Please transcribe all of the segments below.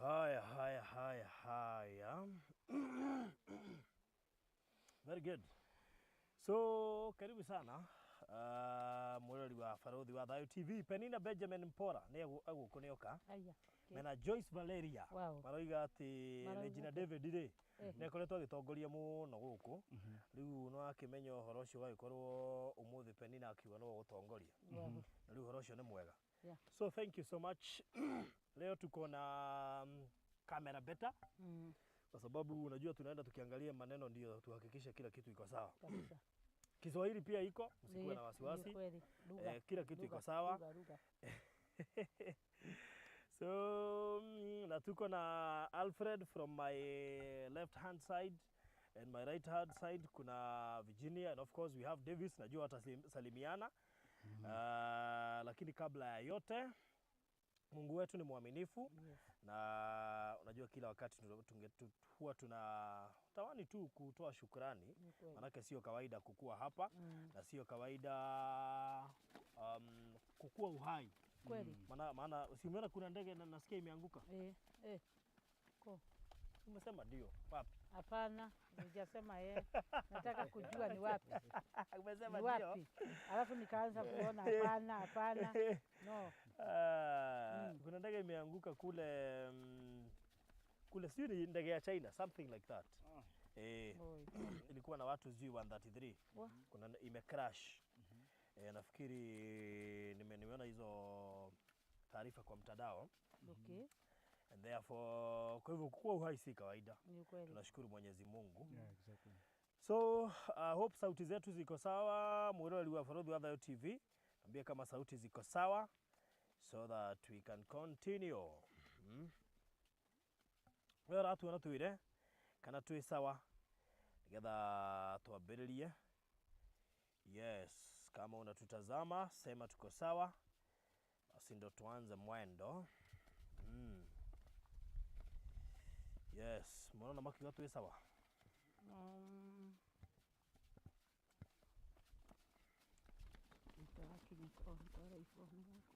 Haya, haya, haya, haya. Very good. So, karibu sana mwirori wa Baruthi wa Thayu TV. Penina Benjamin Mpora nĩ egũkũ nĩoka. Aya. Okay. Mena Joyce Valeria. Wow. Maroiga atĩ Marauga Regina atĩ- David rĩ Eh. nĩ akoretwo agĩtongoria mũno gũkũ. Rĩu no akĩmenya ũhoro ũcio ũgagĩkorwo ũmũthĩ Penina akiuga nĩwe ũgũtongoria. Wow. Na rĩu ũhoro ũcio nĩ mwega. Yeah. So thank you so much. Leo tuko na kamera beta kwa sababu unajua tunaenda tukiangalia maneno ndio tuhakikishe kila kitu iko sawa. Kabisa. Kiswahili pia iko, msikuwe na Ni wasiwasi. kweli. Lugha. Kila kitu iko Lugha, sawa. Lugha, lugha. So na tuko na Alfred from my left hand side and my right hand side kuna Virginia and of course we have Davis, najua watasalimiana. Lakini kabla ya yote Mungu wetu ni mwaminifu. Yes. Na unajua kila wakati huwa tuna tawani tu kutoa shukrani, Ni kweli. manake sio kawaida kukua hapa na sio kawaida kukua uhai Kweli. maana si umeona kuna ndege na nasikia imeanguka. Eh, eh. Ko. Umesema ndio wapi? Hapana, sijasema yeye. Nataka kujua ni wapi. Umesema Ni wapi? Alafu nikaanza kuona hapana, hapana. No. Kuna ndege imeanguka kule kule sijui ni ndege ya China something like that. Oi. Ilikuwa na watu sijui 133. Wa. Kuna ime crash. Nafikiri nimeona hizo taarifa kwa mtandao. Okay. And therefore, kwa hivyo kukua uhai si kawaida. Ni kweli. Tunashukuru Mwenyezi Mungu. Yeah, exactly. So hope sauti zetu ziko sawa. Mwirori wa Baruthi wa Thayu TV, ambia kama sauti ziko sawa so that we can continue. Wewe ratuona twire kana twi sawa nigetha twambĩrĩrie. Yes, kama unatutazama sema tuko sawa, basi ndo tuanze mwendo. Yes, mbona makiuga twi sawa? Nitwakinya ko ndwara ibone gwaku.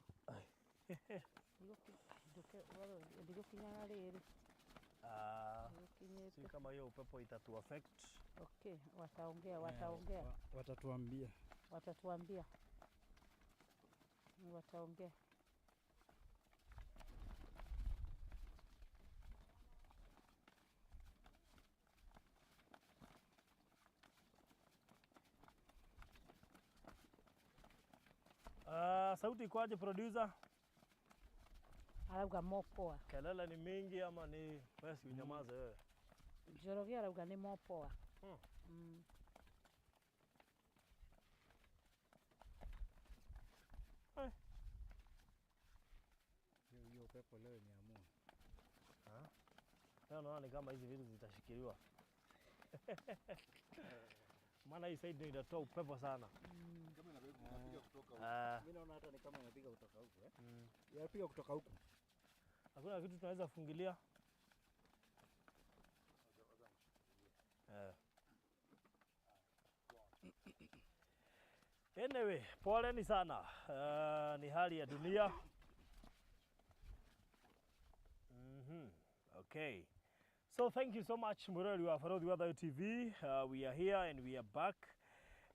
Ndigũkinyaga rĩrĩ. Si Ndigũkinyĩte. kama hiyo upepo itatu affect. Okay, wataongea, wataongea. Watatuambia. Watatuambia. Wataongea. Sauti ikoaje producer? Arauga mopoa. Kelele ni mingi ama ni wewe si unyamaze wewe? Njoroge arauga ni mopoa. Hiyo upepo leo imeamua. Leo naona ni kama hizi vitu zitashikiliwa. Maana hii side ndio inatoa upepo sana. Kama inapiga kutoka huku. Mimi naona hata ni kama inapiga kutoka huku eh. Inapiga kutoka huku. Hakuna kitu tunaweza fungilia. Anyway, poleni sana. Ni hali ya dunia. Okay. So thank you so much Murali wa Baruthi wa Thayu TV. We are here and we are back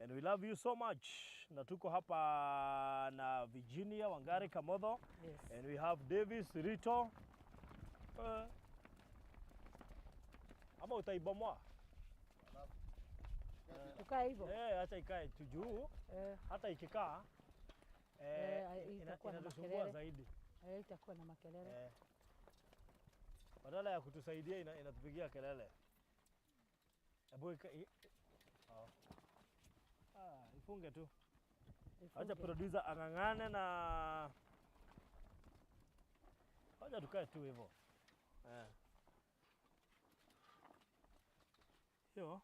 and we love you so much. Na tuko hapa na Virginia Wangari Kamotho. Yes. And we have Davis Rito. Ama utaibomoa? Tukae hivyo. Acha ikae tu juu. Hata ikikaa, Itakuwa na inatusumbua makelele. zaidi. Itakuwa na makelele. Badala ya kutusaidia inatupigia kelele. Hebu oh. Ifunge tu. Ifunge. Acha producer ang'ang'ane na acha tukae tu hivyo. Hiyo.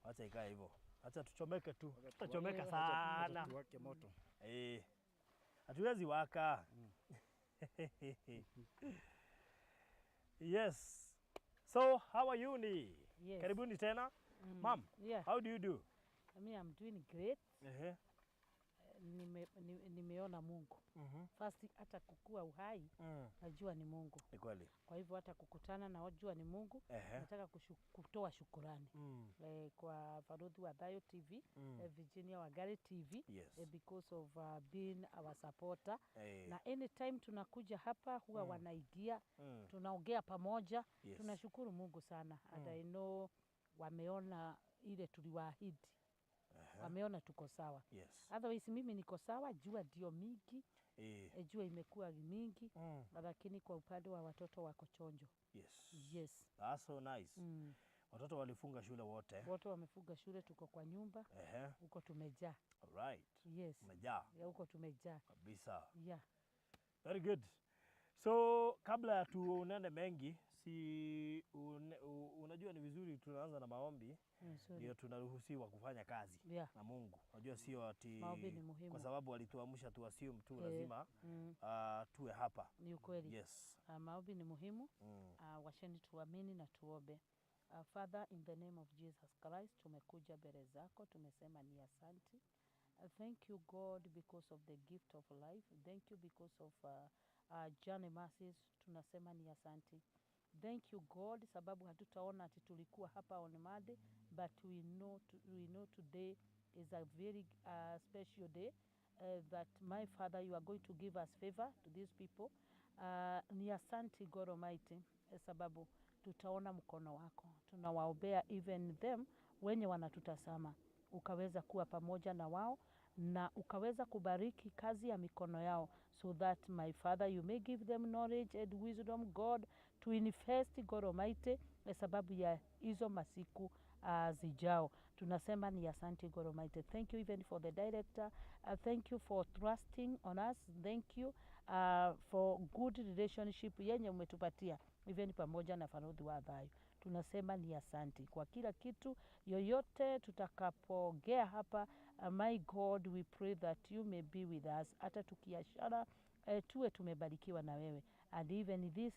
Acha ikae hivyo. Acha tuchomeke tu. Tutachomeka sana. Acha tuwake moto. Hatuwezi waka. Yes. So how are you ni? Yes. Karibuni tena. Mom, Yeah. how do you do? I mean, I'm doing great. Nimeona Mungu. First hata kukua uhai najua ni Mungu. Ni kweli. Kwa hivyo hata kukutana na wajua ni Mungu. Nataka kutoa shukurani kwa Farodhi wa Thayo TV, Virginia Wangari TV, because of being our supporter. Na anytime tunakuja hapa huwa wanaingia, tunaongea pamoja. Tunashukuru Mungu sana. And I know wameona ile tuliwaahidi. Wameona tuko sawa. Otherwise mimi niko sawa, jua ndio mingi, jua imekuwa mingi, lakini kwa upande wa watoto wako chonjo. Yes. That's so nice. Watoto walifunga shule wote. Wote wamefunga shule, tuko kwa nyumba, huko tumejaa. Alright. Yes. Umejaa Ya, huko tumejaa. Kabisa. Yeah. Very good. So kabla ya tuonane mengi, si unajua ni vizuri tunaanza na maombi Nzuri. ndio tunaruhusiwa kufanya kazi na Mungu. Unajua sio ati Maombi ni muhimu. Kwa sababu alituamsha tu assume tu lazima tuwe hapa. Ni ukweli. Yes. Maombi ni muhimu. Wacheni tuamini na tuombe. Father, in the name of Jesus Christ, tumekuja mbele zako, tumesema ni asanti. Thank you God because of the gift of life. Thank you because of journey mercies. Tunasema ni asanti. Thank you God, sababu hatutaona ati tulikuwa hapa on Monday, but we know today is a very special day that my Father, you are going to give us favor to these people. Ni asanti God Almighty, sababu tutaona mkono wako. Tunawaombea even them wenye wanatutazama, ukaweza kuwa pamoja na wao na ukaweza kubariki kazi ya mikono yao, so that my Father, you may give them knowledge and wisdom, God, to invest, God Almighty, sababu ya hizo masiku zijao. Tunasema ni asante God Almighty. Thank you even for the director. Thank you for trusting on us. Thank you for good relationship yenye umetupatia even pamoja na Farodhi wa Thayo. Tunasema ni asanti kwa kila kitu yoyote tutakapogea hapa. My God, we pray that you may be with us. Hata tukiashara tuwe tumebarikiwa na wewe, and even this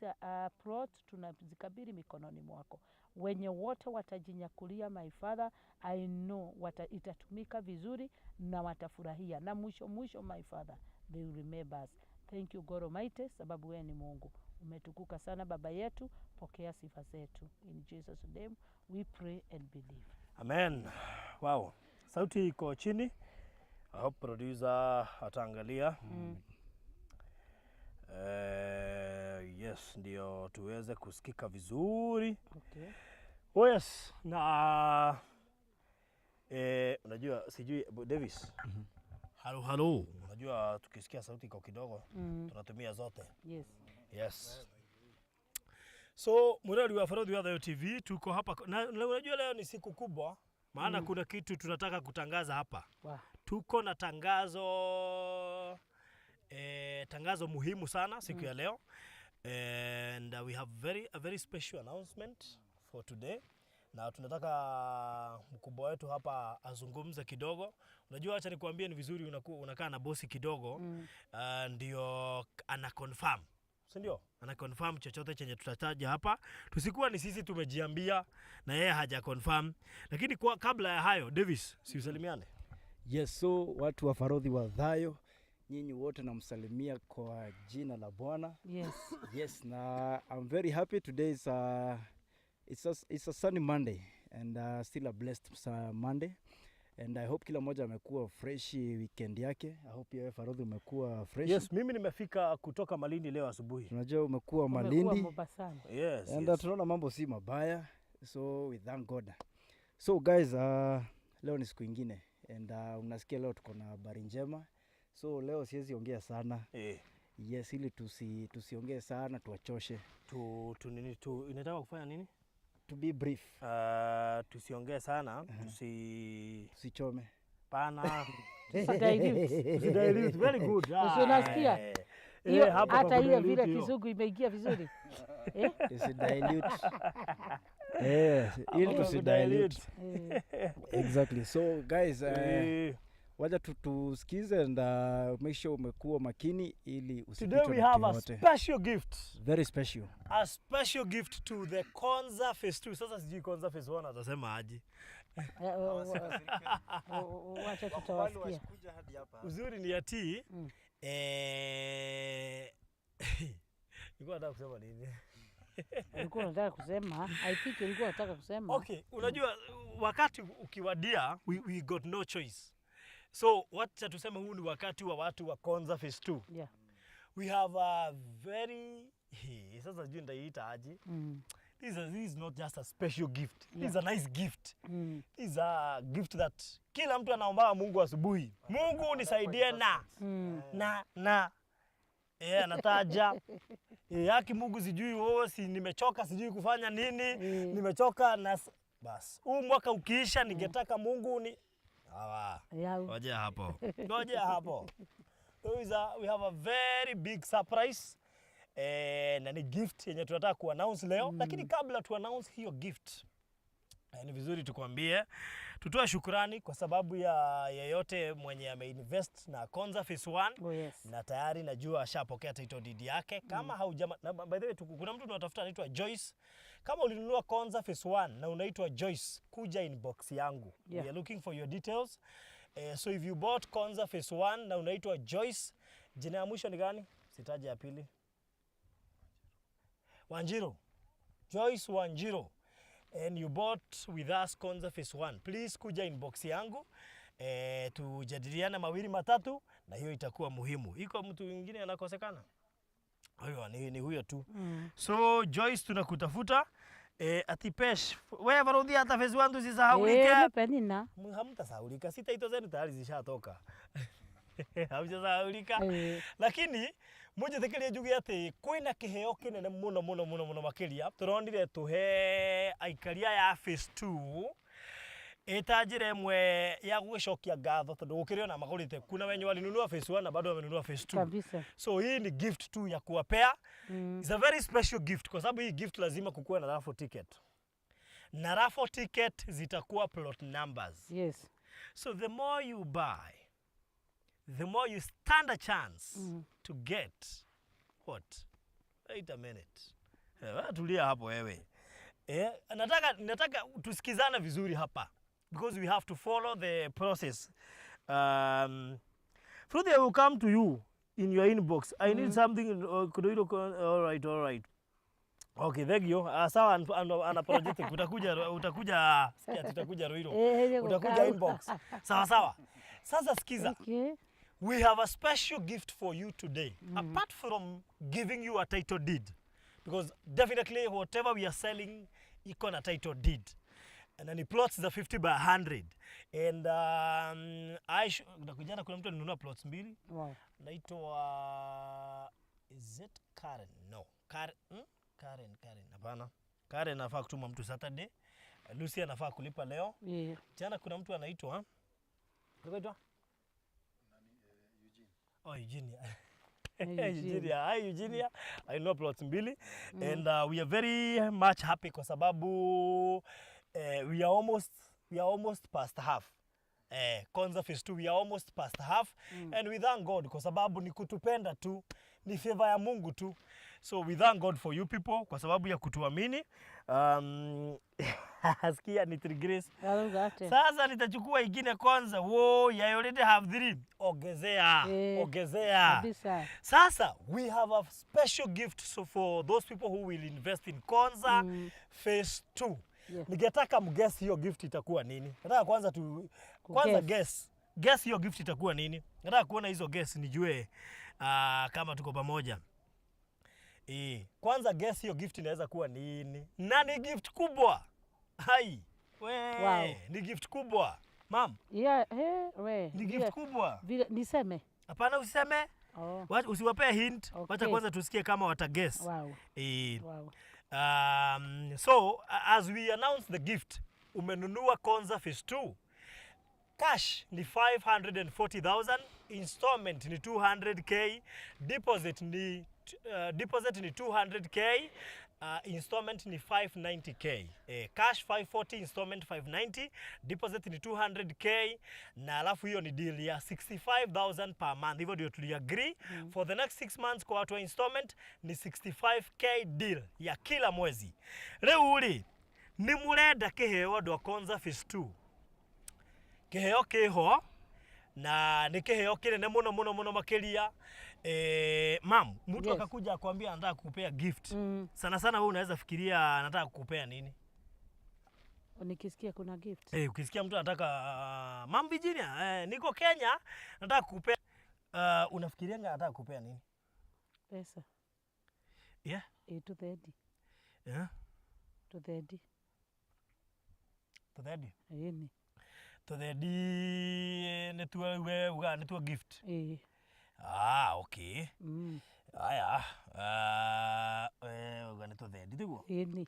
plot tunazikabili mikononi mwako. Wenye wote watajinyakulia, my Father, I know itatumika vizuri na watafurahia, na mwisho mwisho, my Father, they will remember us. Thank you God Almighty, sababu wewe ni Mungu. Umetukuka sana baba yetu, pokea sifa zetu. In Jesus name we pray and believe. Amen. Wow. Sauti iko chini. I hope producer ataangalia. Yes, ndio tuweze kusikika vizuri. Oh yes, na unajua sijui Davis. Halo halo. Unajua tukisikia sauti iko kidogo tunatumia zote. Yes. Yes. So muradi wa Farodhi wa Thayo TV tuko hapa na unajua leo ni siku kubwa maana kuna kitu tunataka kutangaza hapa. Tuko na tangazo muhimu sana siku ya leo, and we have a very special announcement for today, na tunataka mkubwa wetu hapa azungumze kidogo. Unajua, acha nikuambie, ni vizuri unakaa na bosi kidogo ndio ana confirm, si ndio? Ana confirm chochote chenye tutataja hapa, tusikuwa ni sisi tumejiambia na yeye haja confirm. Lakini kabla ya hayo, Davis, si usalimiane? Yes, so watu wa Farodhi wa Thayo, nyinyi wote namsalimia kwa jina la Bwana. Yes, na I'm very happy today is a sunny Monday and still a blessed Monday. And I hope kila mmoja amekuwa fresh weekend yake. I hope wewe Farodhi umekuwa fresh. Yes, mimi nimefika kutoka Malindi leo asubuhi. Tunajua umekuwa Umekuwa Malindi. Mombasani. Yes, And yes. tunaona mambo si mabaya, so we thank God. So guys, leo ni siku ingine and unasikia leo tuko na habari njema, so leo siwezi ongea sana. Yes, ili tusiongee sana tuwachoshe. Tu nini tu inataka kufanya nini? To be brief. Tusiongee sana, tusi Tusichome. Pana. Tusidilute. Tusidilute. Very good. Si unasikia? Hiyo Hapo kwa hata hiyo kudilute vile hiyo. Kizungu imeingia vizuri. Eh? Tusidilute. Ili Hapo kwa tusidilute. kudilute. Exactly. So guys, wacha tusikize and make sure umekuwa makini ili Today usipitwe we na have a yoyote. special gift. Very special. A special gift to the Konza Phase 2. Sasa sijui Konza Phase 1 atasema aje. Wacha Wakubali tutawasikia. wasikuja hadi hapa. Uzuri ni ati nilikuwa nataka kusema nini? Ulikuwa unataka kusema, I think ulikuwa unataka kusema. Okay, unajua wakati ukiwadia we got no choice. So wacha tuseme huu ni wakati wa watu wa Konza Phase 2. We have a very, sasa sijui nitaiita aje. This is not just a special gift. This is a nice gift. This is a gift that kila mtu anaomba Mungu asubuhi. Mungu unisaidie na na anataja haki Mungu, sijui wewe, si nimechoka, sijui kufanya nini, nimechoka na bas. Huu mwaka ukiisha ningetaka Mungu ni Sawa. Ngoja hapo. Ngoja hapo. There is a, we have a very big surprise. Na ni gift yenye tunataka kuannounce leo, lakini kabla tu announce hiyo gift, ni vizuri tukwambie, tutoe shukrani kwa sababu ya yeyote mwenye ameinvest na Konza Phase 1. Oh, yes. Na tayari najua ashapokea title deed yake. Kama haujama, na by the way kuna mtu tunatafuta anaitwa Joyce. Kama ulinunua Konza Phase 1 na unaitwa Joyce, kuja inbox yangu. We are looking for your details. So if you bought Konza Phase 1 na unaitwa Joyce, jina ya mwisho ni gani? Sitaji ya pili. Wanjiru. Joyce Wanjiru. And you bought with us Konza Phase 1. Please kuja inbox yangu. Tujadiliane mawili matatu na hiyo itakuwa muhimu. Iko mtu mwingine anakosekana? Huyo ni huyo tu. So Joyce, tunakutafuta. Atipesh, wewe Varudhi, hata Phase 1 tusisahaulike. Penina. Hamtasahaulika. Sita ito zenu tayari zishatoka. Hamjasahaulika. Lakini munjitikirie njuge ati kwina kiheo kinene muno muno muno muno makiria turonire tuhe aikaria ya Phase 2 ita njira ĩmwe ya gũgĩcokia ngatho, tondũ gũkĩrĩ ona magũrĩte, kuna wenye walinunua Phase 1 na bado wamenunua Phase 2. Kabisa. So hii ni gift tu ya kuwapea. It's a very special gift kwa sababu hii gift lazima kukuwa na raffle ticket, na raffle ticket zitakuwa plot numbers. So the more you buy, the more you stand a chance to get what? Wait a minute. Wewe tulia hapo wewe. Nataka tusikizane vizuri hapa because we have to follow the process. Fruity, I will come to you in your inbox. I need something. Could you look all right, all right. Okay, thank you. Sawa, unapologetic. Utakuja, sikia, tutakuja Ruiru. Utakuja inbox. Sawa sawa. Sasa sikiza. We have a special gift for you today. Apart from giving you a title deed, because definitely whatever we are selling iko na title deed. And then plots za 50 by 100. And na kuna mtu alinunua plots mbili. Naitwa, is it Karen? No. Karen, Karen, Karen. Hapana. Karen anafaa kutuma mtu Saturday. Lucy anafaa kulipa leo. Jana kuna mtu anaitwa, anaitwa? Oh, Eugenia. Eugenia. Eugenia. Hi Eugenia. I know plots mbili. And we are very much happy kwa sababu we are almost past half. Konza Phase 2 we are almost past half and we thank God kwa sababu ni kutupenda tu, ni favor ya Mungu tu. So we thank God for you people kwa sababu ya kutuamini. Sikia ni three grace. Arauga atĩa? Sasa nitachukua ingine kwanza. Wo, I already have three. Ongezea, ongezea. Kabisa. Sasa we have a special gift so for those people who will invest in Konza Phase 2. Ningetaka mguess hiyo gift itakuwa nini. Nataka kwanza tu kwanza Kuguess. guess. Guess hiyo gift itakuwa nini. Nataka kuona hizo guess nijue kama tuko pamoja. Kwanza guess hiyo gift inaweza kuwa nini? Na ni gift kubwa. Hai. We, ni gift kubwa. Mam, Yeah, we. ni gift kubwa. Vile niseme. Hapana, usiseme. Oh. Usiwapee hint. Wacha kwanza tusikie kama wataguess. So as we announce the gift, umenunua Konza Phase 2. Cash ni 540,000, installment ni 200K, deposit ni 200K, installment ni 590K. Cash 540, installment 590, deposit ni 200K na alafu hiyo ni deal ya 65,000 per month. Hivyo ndio tuliagree for the next 6 months kwa watu wa installment ni 65K deal ya kila mwezi. Rĩu rĩ, nĩ mũrenda kĩheo andũ a Konza Phase 2? Kiheo kiho na ni kiheo kinene muno muno muno makiria. Mam, mtu akakuja akwambia anataka kukupea gift. Sana sana wewe unaweza fikiria anataka kukupea nini? Nikisikia kuna gift. Ukisikia mtu anataka Mam Virginia, niko Kenya, nataka kukupea, unafikiria anataka kukupea nini? Pesa. Yeah. 230. Yeah. 230. 230. Ĩni. 230 nĩtuo we uga nĩtuo gift. Ĩĩ. Ah, okay. Aya, uga nĩ 230 tiguo? Ĩni.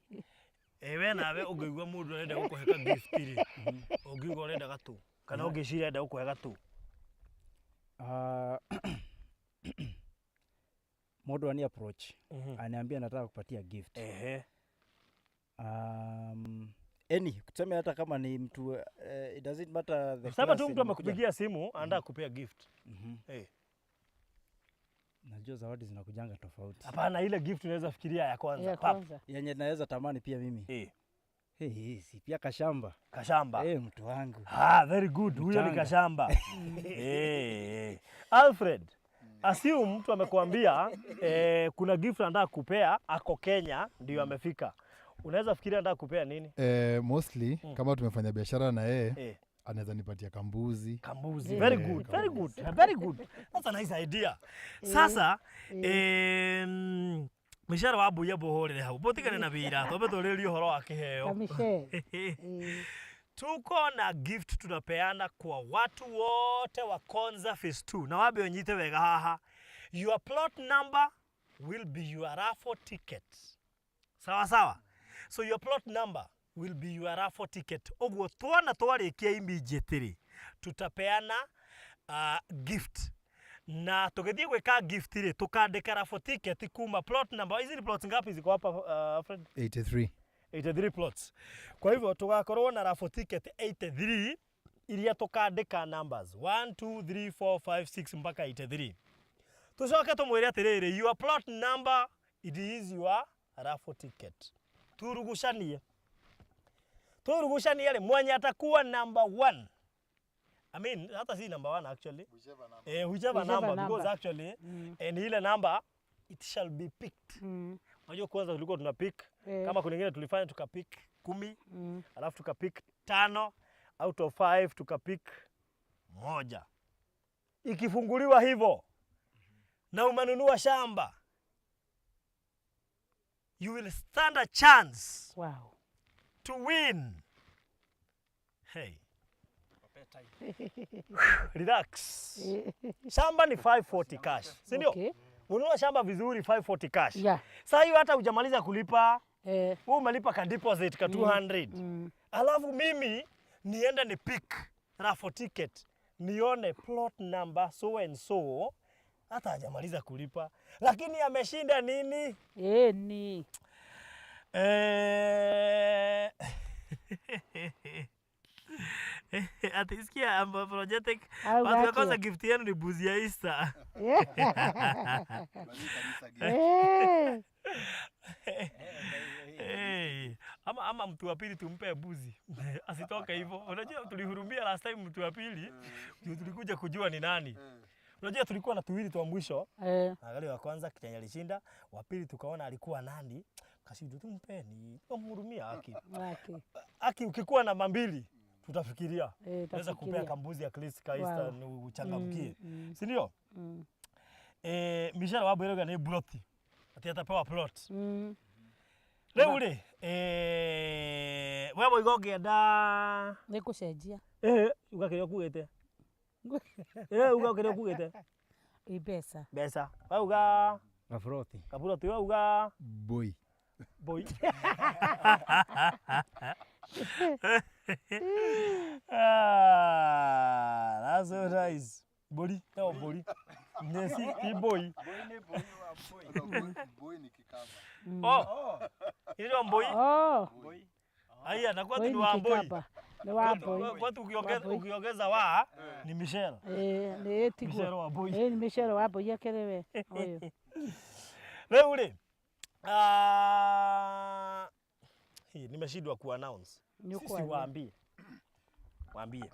We nawe ũngĩigua mũndũ arenda gũkũhe ka gift rĩ, ũngiuga ũrenda gatũ kana ũngĩciria arenda gũkũhe gatũ? Mũndũ ani approach aniambia nataka kupatia gift. Ehe. Any tuseme hata kama ni mtu, it doesn't matter the Sema tu class mtu nimekuja. amekupigia simu anataka kupea gift. Najua zawadi zinakujanga tofauti. Hapana, ile gift unaweza fikiria ya kwanza. Ya Pap. kwanza. Yenye naweza tamani pia mimi. Hey, hey, si pia kashamba. Kashamba. Hey, mtu wangu. Ah, very good. Huyo ni Mchanga. kashamba. Alfred, assume mtu amekuambia kuna gift anataka kupea, ako Kenya ndio amefika. Unaweza fikiria anataka kupea nini? Mostly kama tumefanya biashara na yeye anaweza nipatia kambuzi. Kambuzi. Very good, very good, very good. That's a nice idea. Sasa mishara wa mbuya buhurire hau butigane na wira twambe turirie uhoro wa kiheo. Kamishe. Tuko na gift tunapeana kwa watu wote wa Konza Phase 2 na wambe unyite wega haha. Your plot number will be your raffle ticket. Sawa sawa. So your plot number will be your raffle ticket. Uguo twana twarikia immediately tutapeana gift. Na tugithie gwika gift ri tukandika raffle ticket kuma plot number. Hizi ni plots ngapi ziko hapa, Alfred? 83. 83 plots. Kwa hivyo tugakorwo na raffle ticket 83 iria tukandika numbers 1 2 3 4 5 6 mpaka 83. Tucoke tumwire atiriri, your plot number, it is your raffle ticket. Turugucanie. Turugucanie ri mwenye atakuwa number 1. I mean, hata si number 1 actually. Whichever number. Whichever Whichever number, because number. actually ni ile number it shall be picked. Unajua kwanza tulikuwa tuna pick kama kuna nyingine tulifanya tukapick 10, alafu tukapick 5 out of 5 tukapick 1. Ikifunguliwa hivyo na umenunua shamba, you will stand a chance to win. Hey. Relax. Shamba ni 540 cash. Si ndio? Okay. Ununua shamba vizuri 540 cash. Yeah. Sasa hiyo hata hujamaliza kulipa, wewe umelipa ka deposit ka 200. Alafu mimi niende ni pick raffle ticket, nione plot number so and so, hata hajamaliza kulipa lakini ameshinda nini? Ni. Ati sikia apologetic. Au Watu wa watu. kwanza gift yenu ni buzi ya Easter. Hey, ama mtu wa pili tumpe buzi. Asitoke hivyo. Unajua tulihurumia last time mtu wa pili, ndio tulikuja kujua ni nani. Unajua tulikuwa na tuwili twa mwisho. Angalia wa kwanza Kenya alishinda, wa pili tukaona alikuwa nani? Kashinda tumpeni. Tukamhurumia haki. Haki. Haki ukikuwa namba 2 tutafikiria. Unaweza Tutafikiria. kupea kambuzi at least ka Easter uchangamkie. Si ndio? Mishara wa bweroga ni plot. Ati atapewa plot. Rĩu rĩ, we woiga ũngĩenda Nĩ gũcenjia. Uga kĩrĩa ũkuĩte. Uga kĩrĩa ũkuĩte. Ĩ mbeca. Mbeca. We uga Gaburoti. Gaburoti, we uga Boy. Boy. That's so nice. Mbũri, no mbũri. Nĩ ti mbũi. Boy ni Kikamba. Oh. Ile mbũi. Oh. Aya, na kwetu Mbũi ni ni wa mbũi. Kikamba. Ni wa mbũi. Kwetu ukiongeza wa ni Michelle. Ni tiguo. Michelle wa mbũi. Ni Michelle wa mbũi akĩrĩ we. Ũyũ. Rĩu rĩ, hii nimeshindwa ku announce. Ni Sisi ũkwaria. waambie. Waambie.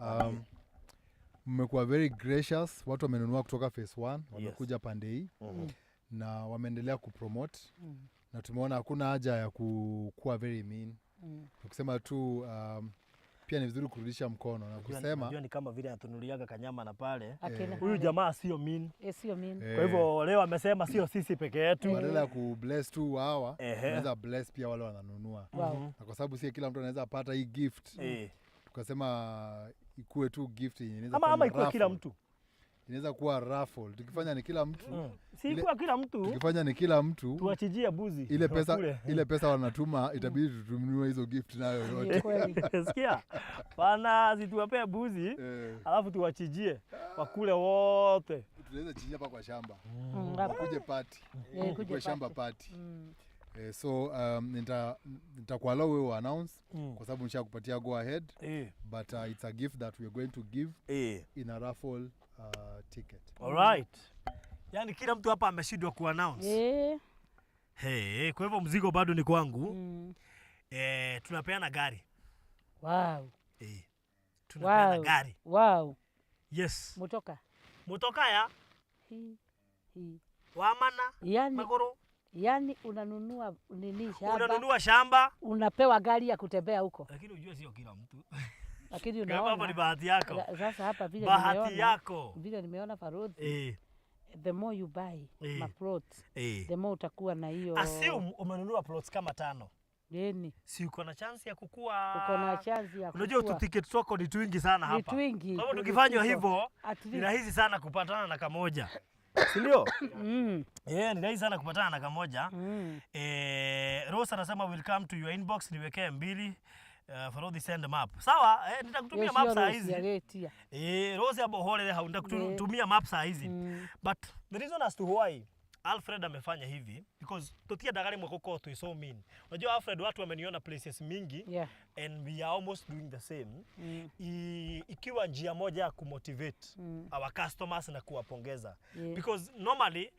Mmekuwa very gracious, watu wamenunua kutoka phase 1, wamekuja pande hii na wameendelea kupromote na tumeona hakuna haja ya kuwa very mean. Kusema tu pia ni vizuri kurudisha mkono na kusema Unajua ni kama vile anatunuliaga kanyama na pale. Akina Huyu jamaa sio mean. Sio mean. Kwa hivyo leo amesema sio sisi peke yetu. Badala ya kubless tu hawa, unaweza bless pia wale wananunua. Na kwa sababu si kila mtu anaweza pata hii gift. Tukasema ikuwe tu gift yenye inaweza Ama fanywa ikuwe kila raffle. mtu. Inaweza kuwa raffle. Tukifanya ni kila mtu. Si ikuwe kila mtu. Tukifanya ni kila mtu. Tuachijie buzi. Ile Wakule. pesa wanatuma itabidi tutununue hizo gift nayo yote. Sikia. Bana, situwapee buzi, alafu tuwachijie wakule wote. Tunaweza chinjia hapa kwa shamba. Hapa. Wakuje party. Kuje Kuje shamba party. party. So nitakuallow wewe announce kwa sababu nishakupatia go ahead. But it's a gift that we are going to give in a raffle ticket. All right. Yaani kila mtu hapa ameshindwa kuannounce. Hey, kwa hivyo mzigo bado ni kwangu. Tunapeana gari. Wow. Tunapeana Wow. gari. Wow. Yes. Mutoka. Mutoka ya? Hi, hi. Wamana. Magoro. Yani unanunua nini shamba? Unanunua shamba. Unapewa gari ya kutembea huko. Lakini unajua sio kila mtu. Lakini Kwa hivyo hapo unaona. ni bahati yako. Sasa hapa vile Bahati nimeona. yako. Vile nimeona Farodhi. The more you buy ma plots, the more utakuwa na hiyo. Assume umenunua plots kama 5. Yeni. Si uko na chance ya kukua. Uko na chance ya Unajua kukua. tu ticket twako ni twingi sana Ni hapa. twingi. Kwa hivyo tukifanywa Tuko. hivyo, At ni least. rahisi sana kupatana na kamoja. Si ndio? Ni rahisi sana kupatana na kamoja. Rose anasema will come to your inbox, niwekee 2. Farodhi send map. Sawa, nitakutumia Yes, map hiyo saa Rose hizi. ya Letia. Rose hapo hole hau, nitakutumia map saa hizi. But the reason as to why Alfred amefanya hivi because tutia dagari mwekoko tu so mean. Unajua Alfred, watu wameniona places mingi and we are almost doing the same. Ikiwa njia moja ya kumotivate our customers na kuwapongeza. Because normally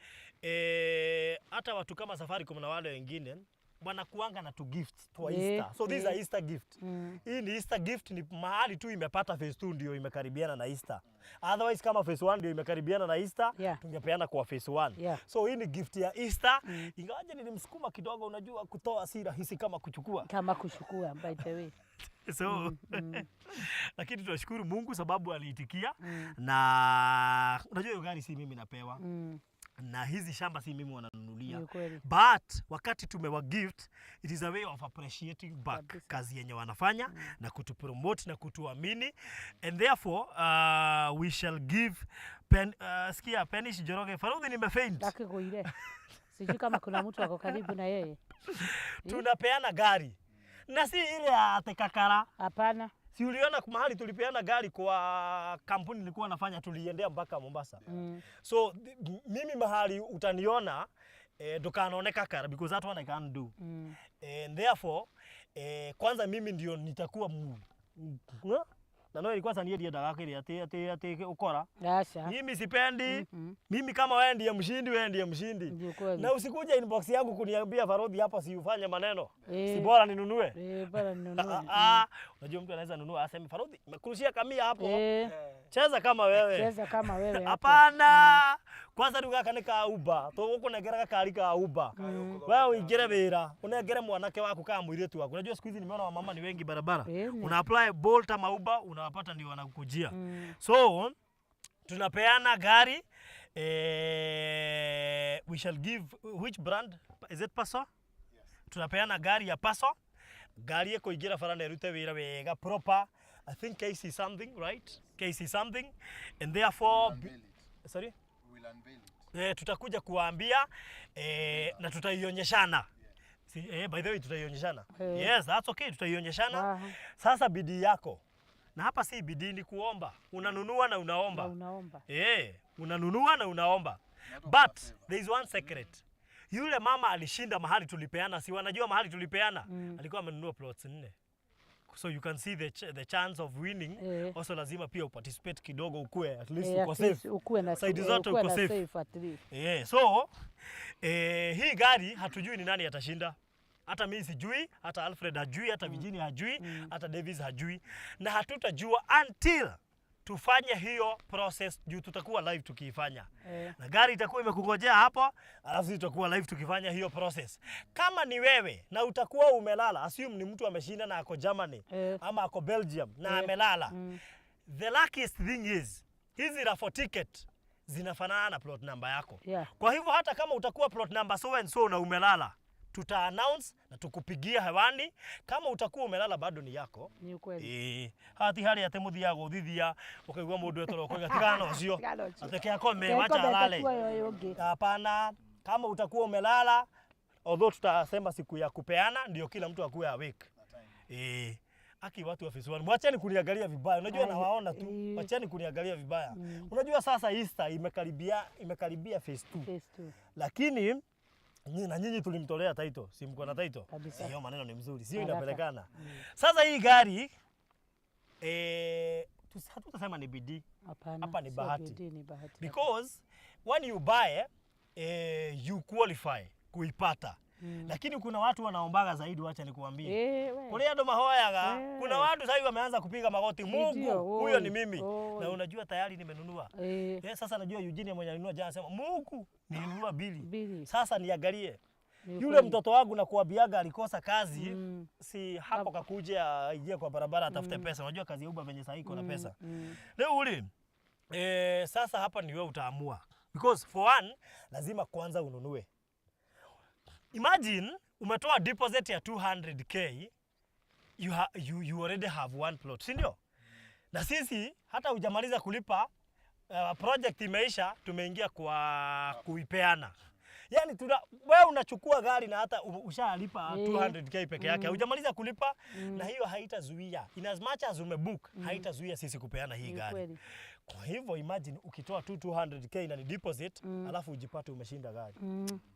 hata watu kama Safaricom na wale wengine wanakuanga na tu gifts tu Easter. So these are Easter gift. Hii ni Easter gift, ni mahali tu imepata phase 2 ndio imekaribiana na Easter. Otherwise kama phase 1 ndio imekaribiana na Easter, tungepeana kwa phase 1. So hii ni gift ya Easter. Ingawaje nilimsukuma kidogo, unajua kutoa si rahisi kama kuchukua. Kama kuchukua, by the way. So, lakini tunashukuru Mungu sababu aliitikia. Na unajua hiyo gari si mimi napewa. Na hizi shamba si mimi wananunulia. Ni kweli. But wakati tumewa gift, it is a way of appreciating back Kabisa. kazi yenye wanafanya na kutupromote na kutuamini, and therefore we shall give pen, sikia Penish Njoroge Farodhi nimefaint. Lakini sijui kama kuna mtu ako karibu na yeye. Tunapeana gari. Na si ile ya tekakara. Hapana. Si uliona mahali tulipeana gari kwa kampuni nilikuwa nafanya, tuliendea mpaka Mombasa. So mimi mahali utaniona ndukanaone kakara because that one I can't do. And therefore kwanza mimi ndio nitakuwa na no ilikuwa sania ndiendaga kile ati ati ati ukora. Acha. Mimi sipendi. Mimi kama wewe ndiye mshindi, wewe ndiye mshindi. Ndio kweli. Na usikuje inbox yangu kuniambia Farodhi hapa si ufanye maneno. Si bora ninunue. Bora ninunue. Unajua mtu anaweza nunua aseme Farodhi nimekurushia kamia hapo. Cheza kama wewe. Cheza kama wewe hapo. Hapana. Kwanza rugaka ni ka Uber. Tugukunengera gakari ka Uber. Wewe uingire wira, unengere mwanake waku kana muiritu waku. Unajua siku hizi nimeona wamama ni wengi barabara. Una apply Bolt ama Uber unawapata ndio wanakukujia. So tunapeana gari. We shall give which brand? Is it Paso? Yes. Tunapeana gari ya Paso. Gari ikuingira bara na irute wira wega proper. I think KC something, right? KC something. And therefore We'll unveil it. Sorry? We'll unveil it. Tutakuja kuwaambia na tutaionyeshana. Si, by the way tutaionyeshana. Yes, that's okay, tutaionyeshana. Sasa bidii yako. Na hapa si bidii, ni kuomba. Unanunua na unaomba. Na unaomba. Unanunua na unaomba. But there is one secret. Yule mama alishinda mahali tulipeana, si wanajua mahali tulipeana? Alikuwa amenunua plots 4. So you can see the chance of winning. Also lazima pia uparticipate kidogo ukue at least uko At least safe. ukue na Side zote ukue uko na safe. safe at least. So hii gari hatujui ni nani atashinda. Hata mimi sijui, hata Alfred hajui, hata Virginia hajui, hata Davis hajui. Na hatutajua until Tufanye hiyo process juu tutakuwa live tukiifanya. Eh. Na gari itakuwa imekungojea hapo, alafu sisi tutakuwa live tukifanya hiyo process. Kama ni wewe na utakuwa umelala, assume ni mtu ameshinda na ako Germany ama ako Belgium na amelala. The luckiest thing is hizi raffle ticket zinafanana na plot number yako. Kwa hivyo hata kama utakuwa plot number so and so na umelala, tuta announce na tukupigia hewani. Kama utakuwa umelala bado ni yako. Ni ukweli. Ĩĩ, hati harĩa atĩ mũthiaga gũthithia ũkaigua mũndũ etoro ũkoiga tigana na ũcio, Tigana na ũcio. ateke akome, wacha alale. Kuoya ũyũ ũngĩ. Hapana, kama utakuwa umelala, although tutasema siku ya kupeana ndio kila mtu akuwe awake. Eh, aki watu wa Phase 1, mwacheni kuniangalia vibaya. Unajua Ai, nawaona tu. eh. Wacheni kuniangalia vibaya. Unajua sasa Easter imekaribia phase 2. Phase 2. Lakini na nyinyi tulimtolea title, si mko na title? Kabisa. Hiyo maneno ni mzuri, sio Haraka. inapelekana. Sasa hii gari hatutasema ni bidii Hapana. Hapa ni sio bahati. Bidii, ni bahati. Because when you buy you qualify kuipata. Lakini kuna watu wanaombaga zaidi, wacha nikuambie. Eh, we. Kuri andu mahoyaga, kuna watu sasa hivi wameanza kupiga magoti, Mungu Ndio, huyo ni oi, mimi. oi. Na unajua tayari nimenunua. Sasa najua Eugene mwenye alinunua jana anasema Mungu nilinunua bili. Bili. Sasa niangalie. Ni Yule ukweli. mtoto wangu nakuambiaga alikosa kazi, si hapo kakuja aingie kwa barabara atafute pesa. Unajua kazi ya Uber venye sasa iko na pesa. Leo uli sasa hapa ni wewe utaamua. Because for one lazima kwanza ununue. Imagine umetoa deposit ya 200K, you already have one plot, si ndio? Na sisi hata hujamaliza kulipa, project imeisha, tumeingia kwa kuipeana. Yaani wewe unachukua gari na hata ushalipa 200K peke yake. Hujamaliza kulipa na hiyo haitazuia. In as much as umebook, haitazuia sisi kupeana hii Ni gari. kweli. Kwa hivyo imagine ukitoa tu 200K na ni deposit, alafu ujipate umeshinda gari.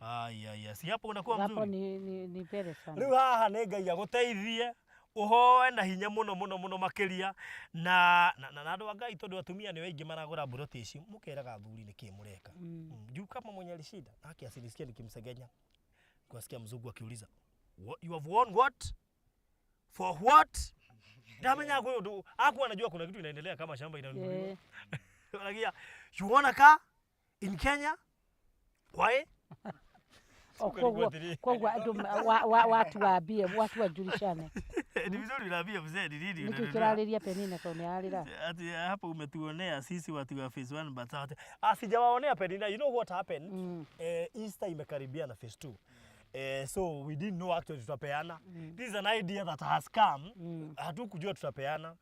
Ai ai ai, si hapo unakuwa Hapo mzuri. ni mbele sana. Rĩu haha nĩ Ngai agũteithie ũhoe na hinya mũno mũno mũno makĩria na andũ a Ngai tondũ atumia nĩ aingĩ maragũra mburoti ici mũkeraga athuri nĩkĩ mũreka. Juu kama mwenye alishinda haki asinisikie nikimsegenya, kuasikia mzungu akiuliza, "What, you have won what, for what?" Ndamenya kwa undu aku anajua kuna kitu inaendelea kama shamba inanunuliwa. Anagia, "You want a car in Kenya? Why?" O, koguo andũ watu waambie, watu wajulishane. Ni vizuri unaambia mzee ni nini Nĩkĩ unanunua. kĩrarĩria Penina tondũ nĩ ararĩra? Ati hapo umetuonea sisi watu wa phase 1, but sijawaonea Penina. You know what happened? Easter imekaribia na phase 2. So we didn't know actually tutapeana. This is an idea that has come. Hatukujua tutapeana.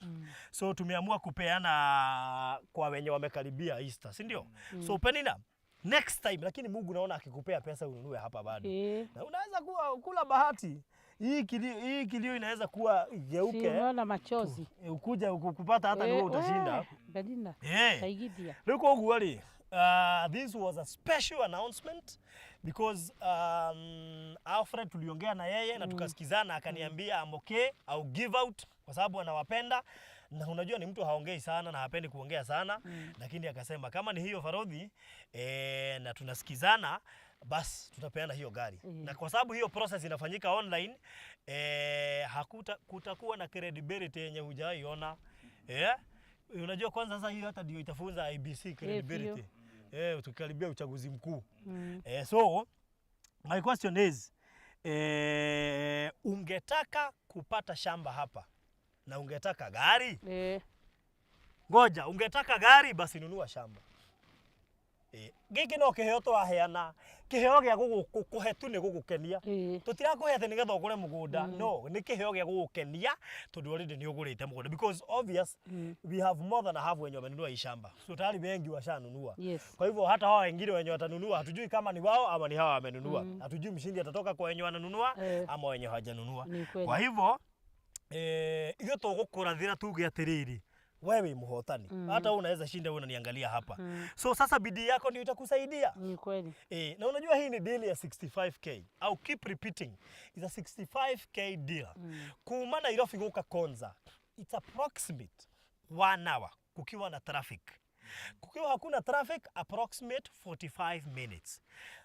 So tumeamua kupeana kwa wenye wamekaribia Easter, si ndio? So Penina, next time, lakini Mungu naona akikupea pesa ununue hapa bado. Na unaweza kuwa kula bahati. Hii kilio inaweza kuwa Si igeuke umeona machozi. Ukuja kupata hata ni wewe utashinda. We, Penina. Taigithia. Rĩu koguo rĩ, this was a special announcement because Alfred tuliongea na yeye na tukasikizana, akaniambia I'm okay, I'll give out kwa sababu anawapenda na unajua ni mtu haongei sana na hapendi kuongea sana, lakini akasema kama ni hiyo farodhi na tunasikizana bas tutapeana hiyo gari. Na kwa sababu hiyo process inafanyika online, hakuta kutakuwa na credibility yenye hujaiona. Unajua kwanza sasa hiyo hata ndio itafunza IEBC credibility. Tukikaribia uchaguzi mkuu. So my question is, ungetaka kupata shamba hapa na ungetaka gari? Ngoja, ungetaka gari basi nunua shamba. Gĩkĩ no kĩheo tũraheana, kĩheo gĩa gũkũhe tu nĩ gũgũkenia. Tũtirakũhe atĩ nĩgetha ũgũre mũgũnda, no nĩ kĩheo gĩa gũgũkenia tondũ already nĩ ũgũrĩte mũgũnda, because obvious we have more than a half wenye wamenunua hii shamba, so tayari wengi washanunua. Kwa hivyo hata hawa wengine wenye watanunua hatujui kama ni wao ama ni hawa wamenunua. Hatujui mshindi atatoka kwa wenye wananunua ama wenye hawajanunua. Ni kweli. Kwa hivyo ithuĩ tũgũkũrathĩra tuge atĩrĩrĩ, wewe wĩ mũhotani. Hata wewe unaweza shinda, wewe unaniangalia hapa. So sasa bidii yako ndio itakusaidia. Ni kweli. Na unajua hii ni deal ya 65K. I'll keep repeating. It's a 65K deal. Kuma Nairobi guka Konza, it's approximate 1 hour kukiwa na traffic. Kukiwa hakuna traffic, approximate 45 minutes.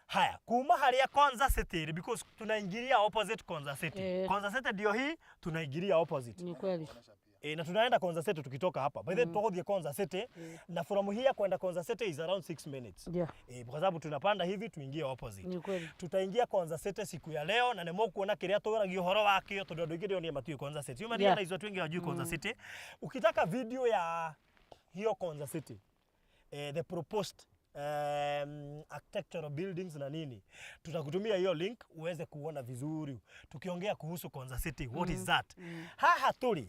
Haya, kuma haria Konza City, because tunaingilia opposite Konza City. Konza City ndio hii, tunaingilia opposite. Ni kweli. Na tunaenda Konza City tukitoka hapa. By the way, tutakuja Konza City na from here kwenda Konza City is around 6 minutes. Kwa sababu tunapanda hivi tuingie opposite. Ni kweli. Tutaingia Konza City siku ya leo na nĩmo kuona kĩrĩa twĩragio ũhoro wakĩo tondũ andũ aingĩ ndĩronire matiũĩ Konza City. You realize watu wengi hawajui Konza City. Ukitaka video ya hiyo Konza City, the proposed architectural buildings na nini, tutakutumia hiyo link uweze kuona vizuri tukiongea kuhusu Konza City, what is that. Haha tũrĩ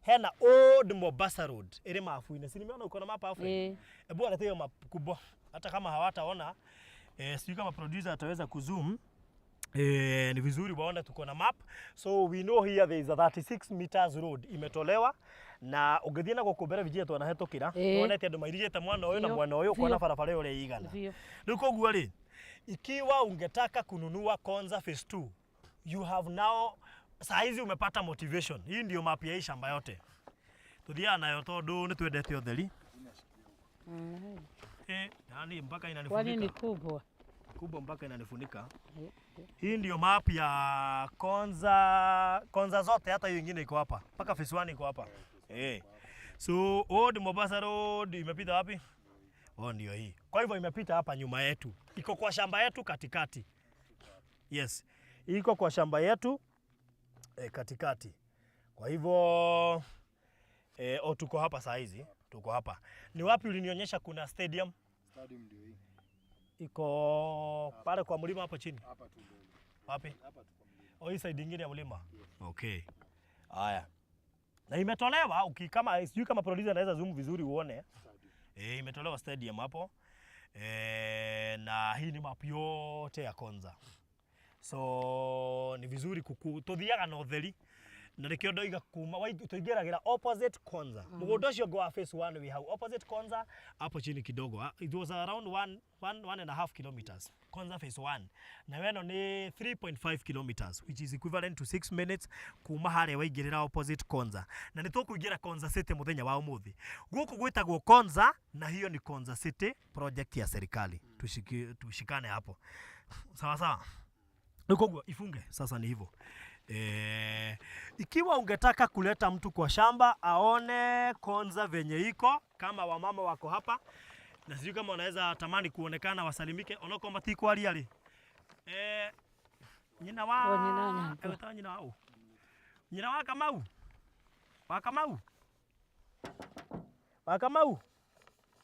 hena Old Mombasa Road ĩrĩ mabu-inĩ, si nimeona uko na map hapo? Hebu walete hiyo map kubwa, hata kama hawataona, sijui kama producer ataweza kuzoom. Ni vizuri waone tuko na map, so we know here there is a 36 meters road imetolewa na ũngĩthiĩ na gũkũ mbere Virginia twanahetũkĩra, wonete andũ mairigĩte mwena ũyũ na mwena ũyũ, ũkona barabara ĩyo ũrĩa ĩigana. Rĩu koguo rĩ, ikiwa ungetaka kununua Konza Phase 2, you have now, saa hizi umepata motivation. Hii ndio map ya hii shamba yote tuthiaga nayo tondũ nĩ twendete ũtheri. Yani mpaka Kwani inanifunika. Ni kubwa. Kubwa mpaka inanifunika. Hii ndio map ya Konza, Konza zote, hata hiyo ingine iko hapa. Mpaka Phase 1 iko hapa. So Old Mombasa Road imepita wapi? Oh, ndio hii. Kwa hivyo imepita hapa nyuma yetu. Iko kwa shamba yetu katikati. Yes. Iko kwa shamba yetu katikati. Kwa hivyo oh, tuko hapa saa hizi, tuko hapa. Ni wapi ulinionyesha kuna stadium? Stadium ndio hii. Iko pale kwa mlima hapo chini. Hapa tu mbele. Wapi? Hapa tu kwa mlima. Oh, hii side ingine ya mlima. Okay. Haya. Na imetolewa kama sijui kama producer anaweza zoom vizuri uone. Imetolewa stadium hapo. Na hii ni map yote ya Konza. So ni vizuri kuku tuthiaga na utheri na nikio ndoiga kuma tuingĩragĩra opposite Konza. Mũgũnda ũcio ũngĩ wa Phase 1 wĩ hau opposite Konza hapo chini kidogo. It was around 1.5 kilometers Konza Phase 1, na weno nĩ 3.5 kilometers, which is equivalent to 6 minutes kuma harĩa waingĩrĩra opposite Konza. Na nĩ tũkũingĩra Konza City mũthenya wa ũmũthĩ. Gũkũ gwĩtagwo Konza na hiyo ni Konza City project ya serikali. Tushikane hapo sawa sawa. Rĩu koguo ifunge sasa ni hivyo. Ikiwa ungetaka kuleta mtu kwa shamba aone Konza venye iko, kama wamama wako hapa na sijui kama wanaweza tamani kuonekana wasalimike onokorwo matikwaria rĩ, nyina wa O, nyina nyakwa. Egwĩtagwo nyina wa ũ? Nyina wa Kamau, wa Kamau, wa Kamau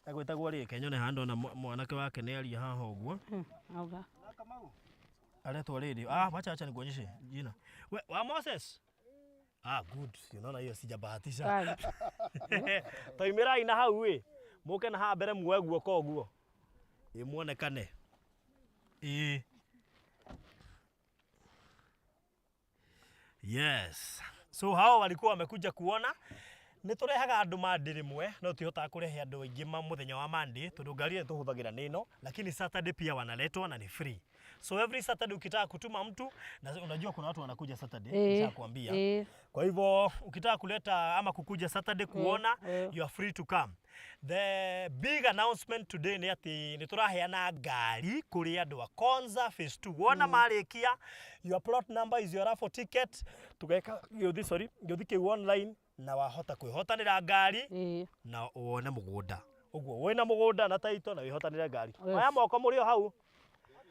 egwĩtagwo rĩ? Kenyone haha ndona mwanake wake nĩ aria haha ũguo. Auga. Aletwa rĩrĩ, ah, wacha wacha nikuonyeshe jina. We, wa Moses. Ah, good. Unaona hiyo sijabahatisha. Kali. Toimĩrai na hau ĩ, mũke na haha mbere muoe guoko ũguo ĩ muonekane ĩ. Yes, so hao walikuwa wamekuja kuona nĩ tũrehaga andũ Monday rĩmwe, no tũtihotaga kũrehe andũ aingĩ ma mũthenya wa Monday tondũ ngari ĩrĩa tũhũthagĩra nĩ ĩno, lakini Saturday pia wanaletwa na ni free. So every Saturday ukitaka kutuma mtu, na unajua kuna watu wanakuja Saturday, nishakwambia. Kwa hivyo ukitaka kuleta ama kukuja Saturday kuona, you are free to come. The big announcement today nĩ atĩ nĩ tũraheana ngari kũrĩ andũ a Konza Phase 2. Wona marĩkia, your plot number is your raffle ticket. Tugeka gĩũthi, sorry, gĩũthi kĩu online na wahota kwĩhotanĩra ngari na wone mũgũnda. Ũguo wĩna mũgũnda na taito na wĩhotanĩre ngari. Oya moko mũrĩ o hau.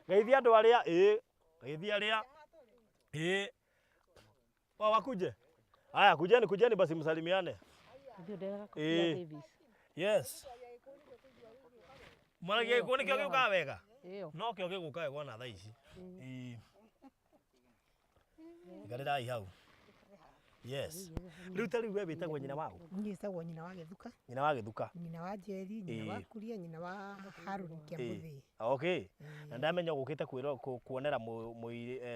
Geithia andũ arĩa, ĩĩ, geithia arĩa, ĩĩ. Wa wakuje? Haya, kujeni, kujeni basi msalimiane. Ndio ndĩrega kofia Davis. Yes. Mwana gĩkũ nĩkĩo gĩũkaga wega? Ĩyo. No kĩo gĩgũka wega ona thaa ici. Ĩĩ. Ikarĩrai hau. Yes. Rĩu ta rĩu we wĩtagwo nyina wa ũ? Niĩ njĩtagwo nyina wa Gĩthuka, Nyina wa Gĩthuka. Nyina wa Njeri, nyina wa Kuria, nyina wa Harũni Kĩamũthĩ. Okay. Na ndamenya ũgũkĩte kuonera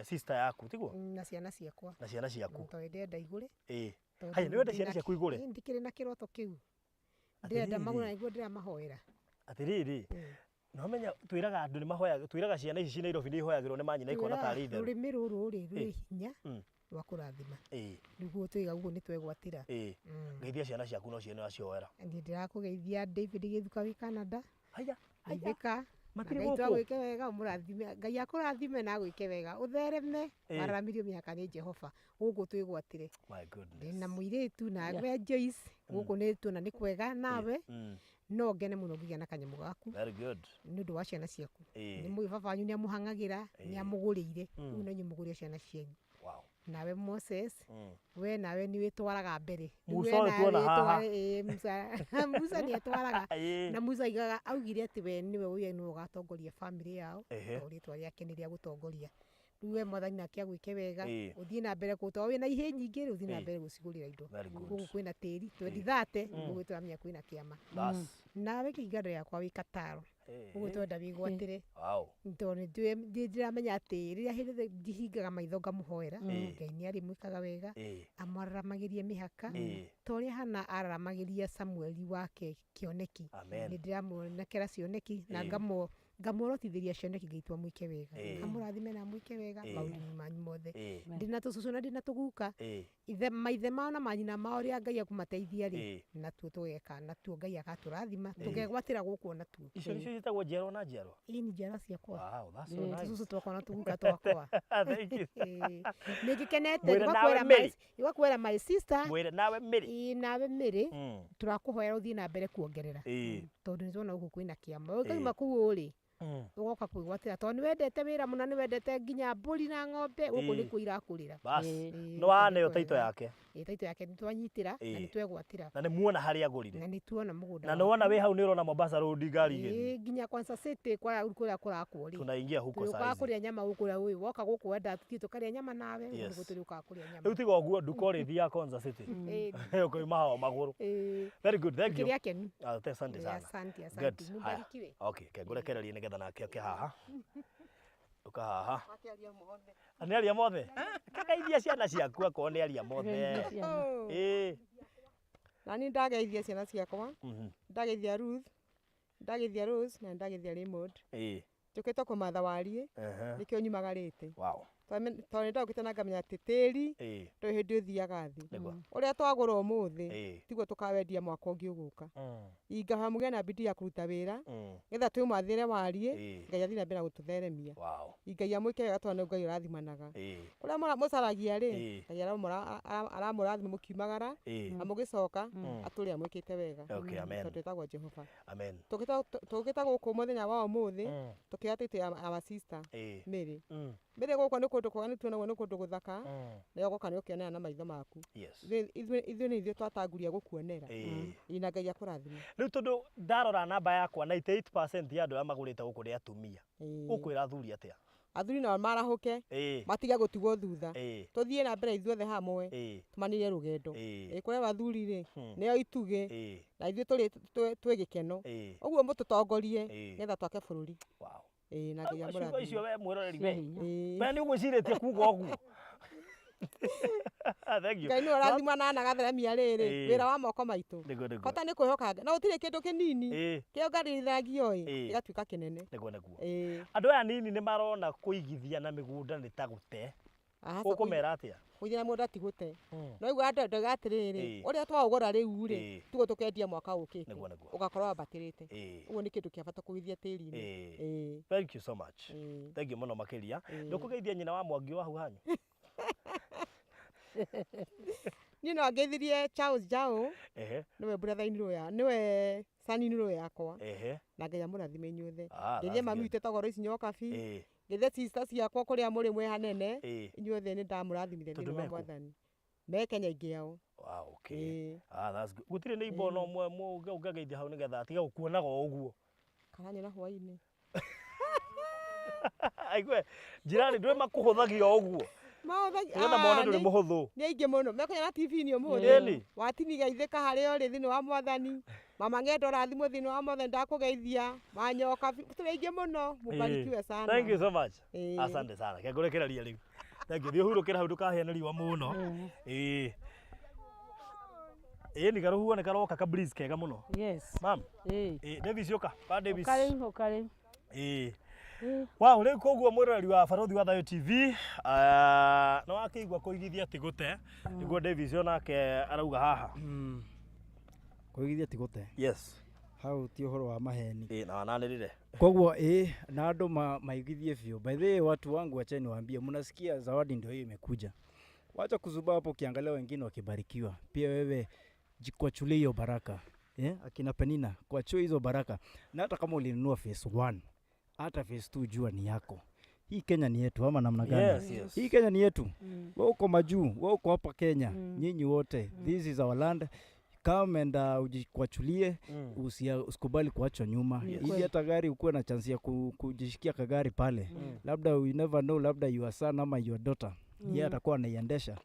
sister yaku, tiguo? Na ciana ciakwa. Na ciana ciaku. Tondũ ndĩrenda igũre. Tondũ Haya, nĩ wenda ndĩna ciana ciaku igũre? Ĩĩ, ndikĩrĩ na kĩroto kĩu. Ndĩrenda Atĩrĩrĩ. magũre na nĩguo ndĩramahoera. Atĩrĩrĩ, nĩwamenya twĩraga andũ nĩ mahoyaga, twĩraga ciana ici ci Nairobi nĩ ihoyagĩrwo nĩ manyina ikona Twĩraga tarĩ itherũ. rũrĩmĩ rũrũ rĩ rwĩ hinya rwa kũrathima. Nĩguo twaiga ũguo nĩ twegwatĩra. Geithia ciana ciaku no ciene wacioera. Niĩ ndĩrakũgeithia David Gĩthuka wĩ Canada, Haya, haya. Geithĩka. Matirĩ Ngai gũkũ. Agwĩke wega, ũmũrathime. Ngai akũrathime na agwĩke wega, ũthereme, wararamirio mĩhaka nĩ Jehova gũkũ twĩgwatĩre. My goodness. Ndĩna mũirĩtu nawe Joyce, gũkũ nĩ tuona nĩ kwega nawe, no ngene mũno ngĩgĩa na kanyamũ gaku. Very good. Nĩ ũndũ wa ciana ciaku. Nĩ mũĩ baba wanyu nĩ amũhang'agĩra, nĩ amũgũrĩire, rĩu no inyuĩ mũgũrĩre ciana cianyu. Nawe Moses, we nawe nĩ wĩtwaraga mbere. Rĩu Musa we ũyũ nawe tuona haha. Musa Musa nĩ etwaraga. Na Musa aigaga, augire atĩ we nĩwe ũyũ nĩwe ũgatongoria family yao, tondũ rĩtwa rĩake nĩ rĩa gũtongoria. Rĩu we Mwathani nake agwĩke wega, ũthiĩ na mbere kũ, tondũ wĩna ihĩĩ nyingĩ rĩ, ũthiĩ na mbere gũcigũrĩra indo. Very good. Gũkũ kwĩna tĩri, 2030, gũkũ tũramenya kwĩna kĩama. Bas. Nawe kĩngando yakwa wĩ Kataro, gũkũ twenda wĩgwatĩre. Tondũ nĩ ndĩramenya atĩ rĩrĩa hĩndĩ ĩrĩa ndihingaga maitho ngamũhoera, Ngai nĩ arĩmwĩkaga wega, amwararamagĩrie mĩhaka, ta ũrĩa Hana araramagĩria Samueli wake kĩoneki. Amen. Nĩ ndĩramuonekera cioneki na ngamuorotithĩria cioneki, Ngai twamwĩke wega, amũrathime na amwĩke wega maũndũ-inĩ manyu mothe. Ndĩna tũcũcũ na ndĩna tũguka, ithe maithe mao na manyina mao rĩa Ngai akũmateithia rĩ, natuo tũgeka, natuo Ngai agatũrathima, tũkegwatĩra gũkũ onatuo. Icio nĩcio ciĩtagwo njiarwa na njiarwa? Ĩĩ, nĩ njiarwa ciakwa. Wow, that's so nice. Tũcũcũ twakwa na tũguka twakwa. Thank you. Nĩ ngĩkenete. Mwĩre nawe Mary. Igakwĩra my sister. Mwĩre nawe Mary. Ĩĩ, nawe Mary, tũrakũhoera ũthiĩ na mbere kuongerera, tondũ nĩ tuona gũkũ kwĩna kĩama. Ũkauma kũu rĩ, ũgoka kwĩgwatĩra, tondũ nĩ wendete wĩra mũno, nĩ wendete nginya mbũri na ng'ombe, gũkũ nĩkuo irakũrĩra. Bas. Ĩĩ, Nĩ waneo gũkũ nĩ taito kwega. yake. Ĩĩ, taito yake nĩ twanyitĩra na nĩ twegwatĩra. Na nĩ muona harĩa agũrire. Na nĩ tuona mũgũnda Na nĩ wona wĩ hau nĩ ũrona Mombasa Road ngari igĩthiĩ. Ĩĩ, nginya Kwanza City kũrĩa kũrĩa kũrakwo rĩ. Tunaingia huko Tũrĩũkaga saa hizi. kũrĩa nyama gũkũ ũrĩa ũĩ, woka gũkũ wenda tũthiĩ tũkarĩa nyama nawe, ũguo nĩguo tũrĩũkaga kũrĩa nyama. Rĩu tiga ũguo nduka ũrĩthiaga Konza City. Ũkoima haha magũrũ. Very good, thank you. Tũkĩrĩ akenu. Asante sana. Asante, Good. asante. Haya. Mũbarikiwe. Okay, kengũrekererie nĩgetha nake oke haha. Ũka haha. Nĩ aria mothe? Kakaithia ciana ciaku akorwo nĩ aria mothe. Ĩĩ. Na niĩ ndageithia ciana ciakwa, ndageithia Ruth, ndageithia Rose na ndageithia Raymond. Njũkĩte kũmatha wariĩ, nĩkĩo nyumagarĩte. Tondũ nĩ ndaũkĩte na ngamenya atĩ tĩri ndũrĩ hĩndĩ ũthiaga thĩ. Ũrĩa twagũra ũmũthĩ, tiguo tũkawendia mwaka ũngĩ ũgũka. Ingaba mũgĩe na bidii ya kũruta wĩra, nĩgetha twĩmathĩre wariĩ, Ngai athiĩ na mbere na gũtũtheremia. Ngai amwĩke wega tondũ nĩ Ngai ũrathimanaga. Kũrĩa mũcaragia rĩ, Ngai aramũrathima mũkiumagara, na mũgĩcoka, atũrĩa mwĩkĩte wega. Okay, amen. Tondũ etagwo Jehova. Amen. Tũkĩte gũkũ mũthenya wa ũmũthĩ, tũkĩoya title ya our sister, Mary. Mary gũkũ nĩ kũndũ kwega, nĩ tuonagwo nĩ kũndũ gũthaka, na ũgoka nĩ ũkĩonera na maitho maku. Ithuĩ nĩ ithuĩ twatanguria gũkuonera. Ĩĩ, na Ngai akũrathime. Rĩu tondũ ndarora namba yakwa 98% ya andũ arĩa magũrĩte gũkũ nĩ atumia. Ũkwĩra athuri atĩa? Athuri nao marahũke, matige gũtigwo thutha. Tũthiĩ na mbere ithuothe hamwe, tũmanire rũgendo. Kũrĩa athuri rĩ, nĩo itugĩ, na ithuĩ twĩ gĩkeno. Ũguo mũtũtongorie, nĩgetha twake bũrũri. Wow. Na Ngai Ciugo amũrathime. icio we mwĩroreri we. Ĩĩ. We nĩ ũgwĩcirĩtie kuga ũguo. Thank you. Ngai nĩwe ũrathimana na agatheremia rĩrĩ, wĩra wa moko maitũ. Nĩguo, nĩguo. Bata nĩ kwĩhoka Ngai. Na gũtirĩ kĩndũ kĩnini, kĩonganĩrithagio ĩ, gĩgatuĩka kĩnene. Nĩguo, nĩguo. Andũ aya nini nĩ marona kũigithia na mĩgũnda nĩ ta gũte. Ũkũmera atĩa? Kũigithia na mũgũnda ti gũte. No igua andũ ndoiga atĩrĩrĩ, ũrĩa twaũgũra rĩu rĩ, tiguo tũkendia mwaka ũkĩte. Nĩguo, nĩguo. Ũgakorwo wambatĩrĩte. Ũguo nĩ kĩndũ kĩa bata kũigithia tĩri-inĩ. Thank you so much. Thank you mũno makĩria. Ndũkũgeithia nyina wa Mwangi wa hau hanyu? Niĩ no ngeithirie Charles Jao, nĩwe brother-in-law ya, nĩwe son-in-law yakwa. Na Ngai amũrathime inyuothe. Ngeithie That's mami good. witũ etagwo Lois Nyokabi. Ngeithie sister ciakwa kũrĩa mũrĩ mwĩ hanene. Inyuothe nĩ ndamũrathimire Tondũ thĩinĩ wa mekũ? Mwathani. Me Kenya aingĩ ao. Wow, okay. That's good. Gũtirĩ neighbor no ũmwe ũngĩgeithia hau nĩgetha atige gũkuonaga o ũguo. Karanyona hwaĩ-inĩ. Aigue, njirani ndũĩ makũhũthagia o ũguo. Mahũthagia, Nĩgetha mone ndũrĩ mũhũthũ. Nĩ aingĩ mũno. Mekũnyona T V-inĩ ũmũthĩ. Ĩni. Watini geithĩka harĩa ũrĩ thĩinĩ wa Mwathani. Mama Ng'endo ũrathimwo thĩinĩ wa Mwathani, ndakũgeithia. Manyoka, tũrĩ aingĩ mũno. Mũbarikiwe sana. Thank you so much. Asante sana. Ke ngũrekereria rĩu. Thank you. Thiĩ ũhurũkĩre hau ndũkahĩe nĩ riũa mũno. Ĩĩ, nĩ karũhuho nĩ karoka ka breeze kega mũno. Yes. Ma'am. Davis ũka. Ba Davis. Ũka rĩu, ũka rĩu. Wow, rĩu koguo mwĩroreri wa Barothi wa Thayũ TV, nĩ wakĩigua kũigithia ti gũte, nĩguo Davis onake arauga haha. Kũigithia ti gũte. Yes. Hau ti ũhoro wa maheni. Na wananĩrĩre. Koguo na andũ maigithie biũ. By the way, watu wangu, wacheni niwaambie, mnasikia zawadi ndio hiyo imekuja. Wacha kuzubaa hapo ukiangalia wengine wakibarikiwa. Pia wewe jikwachulie hiyo baraka. Yeah? Akina Penina, kuachua hizo baraka. Na hata kama ulinunua phase 1, hata phase 2 jua ni yako. Hii Kenya ni yetu ama namna gani? Yes. Hii Kenya ni yetu. Wewe uko majuu, wewe uko hapa Kenya, nyinyi wote. This is our land. Come and ujikwachulie, usikubali kuachwa nyuma. Ili hata gari ukuwe na chance ya kujishikia kagari pale. Labda you never know, labda your son ama your daughter yeye atakuwa anaiendesha.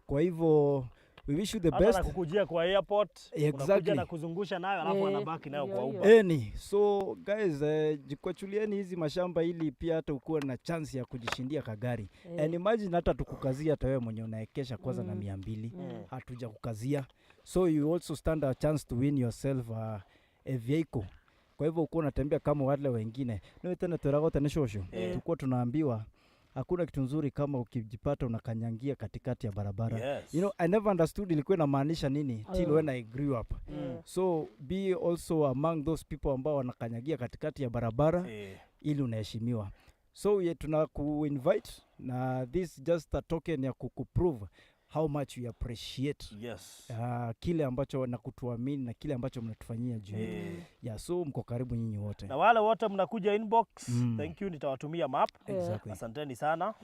Kwa hivyo we wish you the Hata best. na kukujia kwa airport, unakuja na kuzungusha nayo alafu anabaki nayo kwa hiyo. Uber. Eni, so guys, jikwachulieni hizi mashamba ili pia hata ukuwe na chance ya kujishindia kagari. And imagine hata tukukazia hata wewe mwenye unaekesha kwanza na 200 hatuja kukazia. So you also stand a chance to win yourself a vehicle. Kwa hivyo ukuwa unatembea kama wale wengine. Niwe tena twĩragwo tene shosho. Tulikuwa tunaambiwa hakuna kitu nzuri kama ukijipata unakanyangia katikati ya barabara. Yes. You know, I never understood ilikuwa inamaanisha nini till when I grew up. So be also among those people ambao wanakanyagia katikati ya barabara ili unaheshimiwa. So tuna kuinvite na this just a token ya kukuprove how much we appreciate kile ambacho na kutuamini na kile ambacho mnatufanyia juu yetu. Yeah, so mko karibu nyinyi wote. Na wale wote mnakuja inbox, thank you, nitawatumia map. Asanteni sana.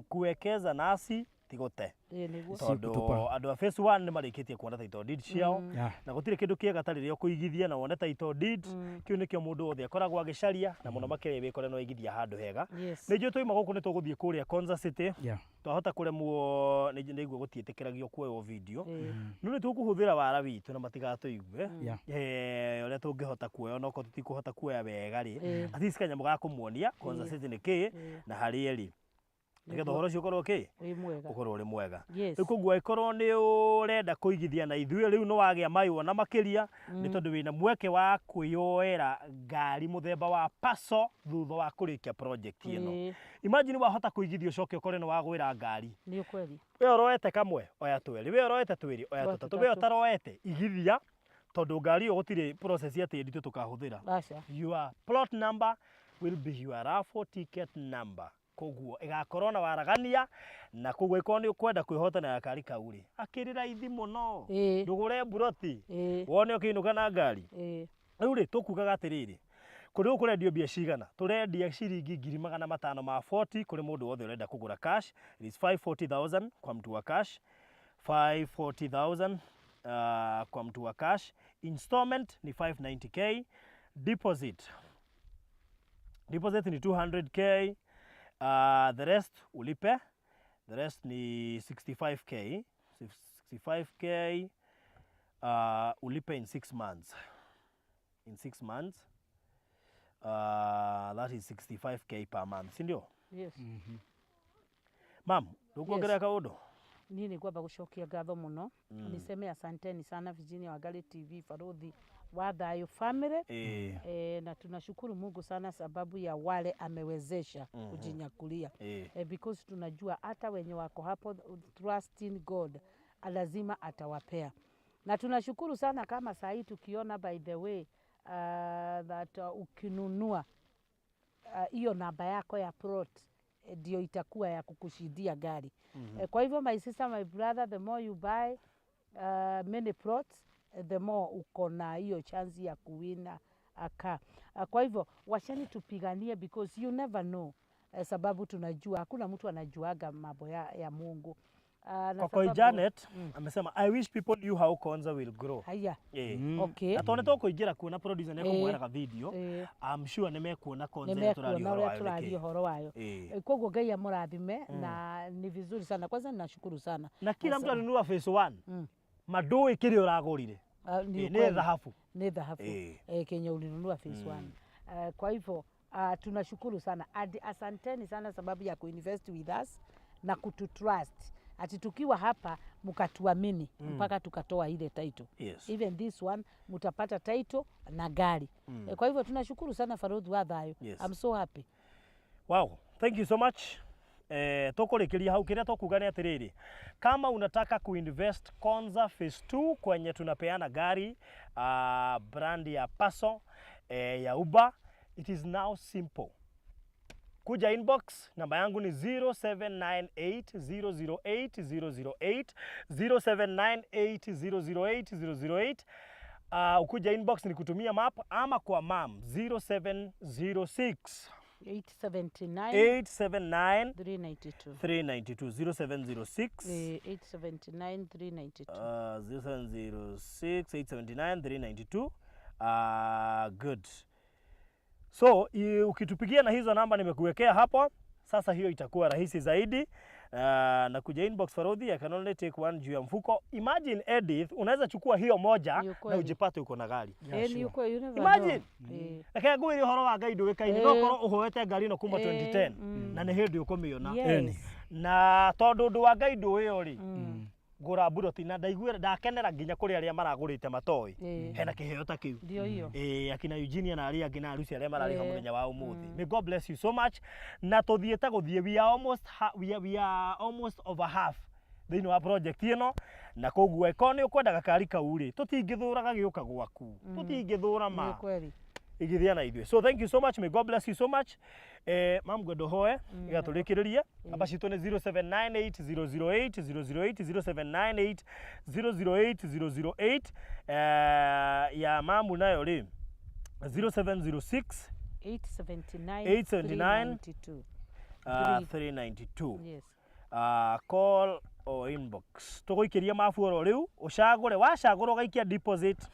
Kuwekeza nasi tigote Nĩguo. Si tondu kutupa. andu a phase 1 nĩ marĩkĩtie kuona title deed ciao na gũtirĩ kĩndũ kĩega ta rĩrĩa ũkũigithia na wone title deed. Kĩu nĩkĩo mũndũ wothe akoragwo agĩcaria na mũno makĩria wĩkore no waigithia handũ hega. Nĩ njũĩ twauma gũkũ nĩ tũgũthiĩ kũrĩa Konza City. Twahota kũremwo nĩ nĩigua gũtiĩtĩkĩragio kuoywo video, no nĩ tũkũhũthĩra wara witũ na matigatũigue ũrĩa tũngĩhota kuoya, onokorwo tũtikũhota kuoya wega rĩ, at least kanyamũ ga kũmuonia Konza City nĩ kĩ na harĩa ĩrĩ, nĩgetha ũhoro ũcio ũkorwo kĩ Wĩ mwega. Ũkorwo ũrĩ mwega. Rĩu koguo angĩkorwo nĩ ũrenda kũigithia na ithuĩ, rĩu nĩ wagĩa mayũ ona makĩria, nĩ tondũ wĩna mweke wa kwĩyoera ngari mũthemba wa Paso thutha wa kũrĩkia project ĩno. Imagine wahota kũigithia ũcoke ũkore nĩ wagwĩra ngari. Nĩ ũkweli. We ũroete kamwe, oya twĩrĩ. We ũroete twĩrĩ, oya Oya tũtatũ. We tũtatũ. ũtaroete, igithia, tondũ ngari ĩyo gũtirĩ process atĩ nditũ tũkahũthĩra. Aca. Your plot number will be your raffle ticket number, koguo ĩgakorwo na waragania, na koguo ĩkorwo nĩ ũkwenda kwĩhotanĩra gakari kau rĩ, akĩrĩ raithi mũno. Ndũgũre mburoti wone ũkĩinũka na ngari. Rĩu rĩ, tũkugaga atĩrĩrĩ, kũrĩ gũkũ kũrendio mbia cigana? Tũrendia ciringi 540,000 kũrĩ mũndũ wothe ũrenda kũgũra cash. It is 540,000 kwa mtu wa cash, 540,000 kwa mtu wa cash. Installment ni 590K. Deposit ni 200K. The rest ulipe, the rest ni 65K, 65K ulipe in 6 months, in 6 months. That is 65K per month, si ndio? Yes. Mam, ndũkuongerera kaũndũ? Niĩ nĩ ngwamba gũcokia ngatho mũno, niseme asanteni sana Virginia Wangari TV, Baruthi wa Thayo family. Na tunashukuru Mungu sana sababu ya wale amewezesha kujinyakulia. Because tunajua hata wenye wako hapo trust in God, lazima atawapea. Na tunashukuru sana kama saa hii tukiona, by the way, that ukinunua hiyo namba yako ya plot ndio itakuwa ya kukushindia gari. Kwa hivyo my sister, my brother, the more you buy many plots, the more uko na hiyo chance ya kuwina aka. Kwa hivyo wachani tupiganie because you never know. Sababu tunajua hakuna mtu anajuaga mambo ya Mungu. Na Kokoi Janet amesema, "I wish people knew how Konza will grow." Haya. Okay. Na tondũ nĩ tũkũingĩra kuona producer nĩ ekũmweraga video. I'm sure nĩ mekuona Konza ĩrĩa tũraria Nĩmekuona ũhoro ũrĩa wayo tũraria nĩkĩ. ũhoro wayo. Koguo Ngai amũrathime na ni vizuri sana. Kwanza ninashukuru sana. Na kila mtu alinunua phase 1 mandũĩ kĩrĩa ũragũrire. Ni Nĩ ukweli. dhahabu. Nĩ dhahabu. Kenye ulinunua phase 1. Kwa hivyo tunashukuru sana. Asanteni sana sababu ya kuinvest with us na kututrust. Ati tukiwa hapa mkatuamini mpaka tukatoa ile title. Even this one mutapata title na gari. Kwa hivyo tunashukuru sana Farodhi wa Thayo. I'm so happy. Wow, thank you so much. Tũkũrĩkĩria hau. Kĩrĩa tũkuga nĩ atĩrĩrĩ, kama unataka kuinvest Konza phase 2 kwenye tunapeana gari brand ya Paso ya Uber. It is now simple. Kuja inbox, namba yangu ni 0798008008, 0798008008. Ukuja inbox ni kutumia map ama kwa mam 0706 879 879 392. 392 0706 879 392. 0706 879 392. Good. So ukitupigia na hizo namba nimekuwekea hapo, sasa hiyo itakuwa rahisi zaidi. Na kuja inbox Farodhi, I can only take one juu ya mfuko. Imagine Edith, unaweza chukua hiyo moja Ni na ukweli. ujipate uko na gari. Yeah, Ni sure. ukweli, you never Imagine. know. Reke ngwire ũhoro wa Ngai ndũĩkaine, no korwo ũhoete ngari ĩno kuma 2010 na nĩ hĩndĩ ũkũmĩona. Na tondũ ũndũ wa Ngai ndũĩo rĩ, ngũra mburoti na ndaiguĩra ndakenera nginya kũrĩ arĩa maragũrĩte matoĩ hena kĩheo ta kĩu. Ndio hiyo. Akina Eugenia na arĩa angĩ na arusi arĩa mararĩha mũthenya wa ũmũthĩ. May God bless you so much. Na tũthiĩte gũthiĩ, we are almost over half thĩinĩ wa project ĩno, na koguo ĩkorwo nĩ ũkwenda gakari kau rĩ, tũtingĩthũra gagĩũka gwaku, tũtingĩthũra Ni ma ukweli. Igithia na ithuĩ. So thank you so much, may God bless you so much. Mam, ngwenda ũhoe igatũrĩkĩrĩria. Namba citũ nĩ 0798008008, 0798008008. Ya mamu nayo rĩ 0706 879 879 392. 392. Yes. Call or inbox. Tũgũikĩria mabu oro rĩu, ũcagũre, wacagũra ũgaikia deposit.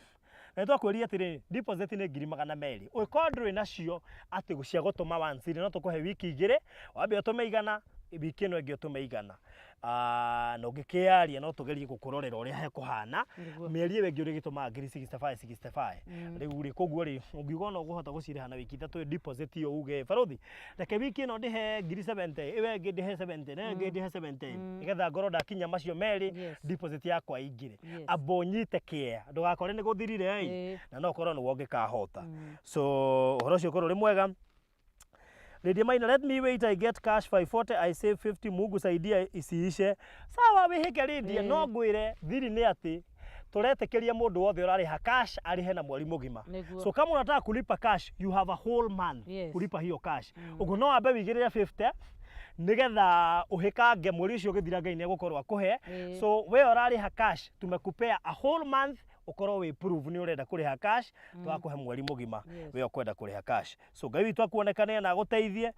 Na nĩtwakwĩrire atĩrĩ, deposit nĩ 200,000. Ũngĩkorwo ndũrĩ nacio atĩ cia gũtũma once rĩ, no tũkũhe wiki 2, wambe ũtũme 100, wiki ĩno ĩngĩ ũtũme 100. Na ũngĩkĩaria no tũgerie gũkũrorera ũrĩa hekũhana. Mĩeri ĩyo ĩngĩ ũrĩgĩtũmaga ngiri 65 65. Rĩu rĩ, koguo rĩ, ũngiuga ona ũgũhota gũcirĩha na wiki 3 deposit ĩyo, uge barothi reke wiki ĩno ndĩhe ngiri 70, ĩyo ĩngĩ ndĩhe 70, na ĩyo ĩngĩ ndĩhe 70, nĩgetha ngorwo ndakinya macio merĩ, deposit yakwa ĩingĩre. Amba ũnyite kĩa ndũgakore nĩ gũthirire ĩ, na no ũkorwo nĩguo ũngĩkahota. So ũhoro ũcio ũkorwo ũrĩ mwega. Lady Maina, let me wait, I get cash 540, I save 50, Mungu saidia isiishe. Sawa, wĩhĩke Lydia, no ngwĩre thiri nĩ atĩ tũretĩkĩria mũndũ wothe ũrarĩha cash arĩhe na mweri mũgima. So kama unataka kulipa cash, you have a whole month kulipa hiyo cash. Ũguo no wambe wĩigĩrĩre 50 nigetha ũhĩkange mweri ũcio ũgĩthira Ngai nĩegũkorwo akũhe. So we ũrarĩha cash, tumekupea a whole month ũkorwo wĩ proof nĩ ũrenda kũrĩha cash, twakũhe mweri mũgima. We ũkwenda kũrĩha cash. So Ngai witũ akuonekane na agũteithie.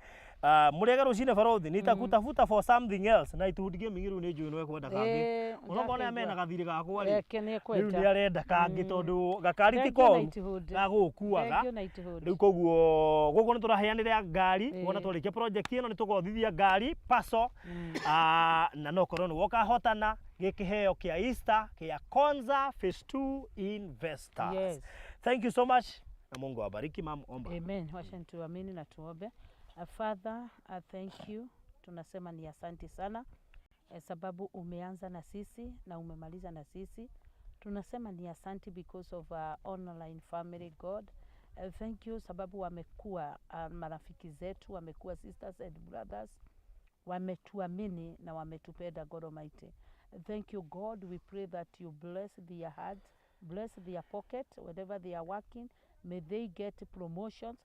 Mũrĩega rũcinĩ barothi, nitakutafuta for something else na Itundi Gaming. Rĩu nĩ njũĩ nĩ ekwenda kangĩ, onokorwo nĩ amena gathirĩ gakwa rĩ, rĩu nĩ arenda kangĩ tondũ gakari ti koru gagũkuaga rĩu. Koguo gũkũ nĩ tũraheanĩra ngari, wona twarĩkia project ĩno nĩ tũgothithia ngari paso. Na no korwo nĩwe ũkahotana gĩkĩheo kĩa Easter kĩa Konza Phase 2 Investors. Thank you so much na Mungu awabariki. Mam, omba. Amen. Wacha tuamini na tuombe. Father, I thank you. Tunasema ni asanti sana sababu umeanza na sisi na umemaliza na sisi. Tunasema ni asanti because of our online family, God. Thank you sababu wamekuwa marafiki zetu, wamekuwa sisters and brothers, wametuamini na wametupenda, God Almighty. Thank you, God. We pray that you bless their hearts, bless their pocket, wherever they are working. May they get promotions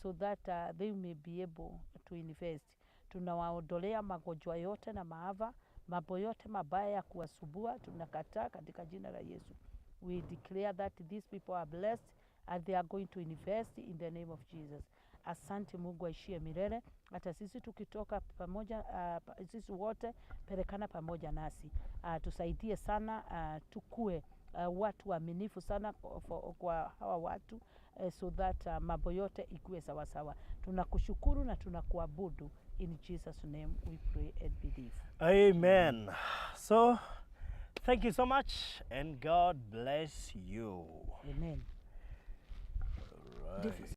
so that they may be able to invest. Tunawaondolea magonjwa yote na maafa, mambo yote mabaya ya kuwasumbua, tunakataa katika jina la Yesu. We declare that these people are blessed and they are going to invest in the name of Jesus. Asante Mungu aishie milele. Hata sisi tukitoka pamoja, sisi wote pelekana pamoja nasi. Tusaidie sana, tukue watu waaminifu sana kwa hawa watu, so that mambo yote ikuwe sawasawa. Tunakushukuru na tunakuabudu. In Jesus' name we pray and believe. Amen. So thank you so much and God bless you. Amen. Right.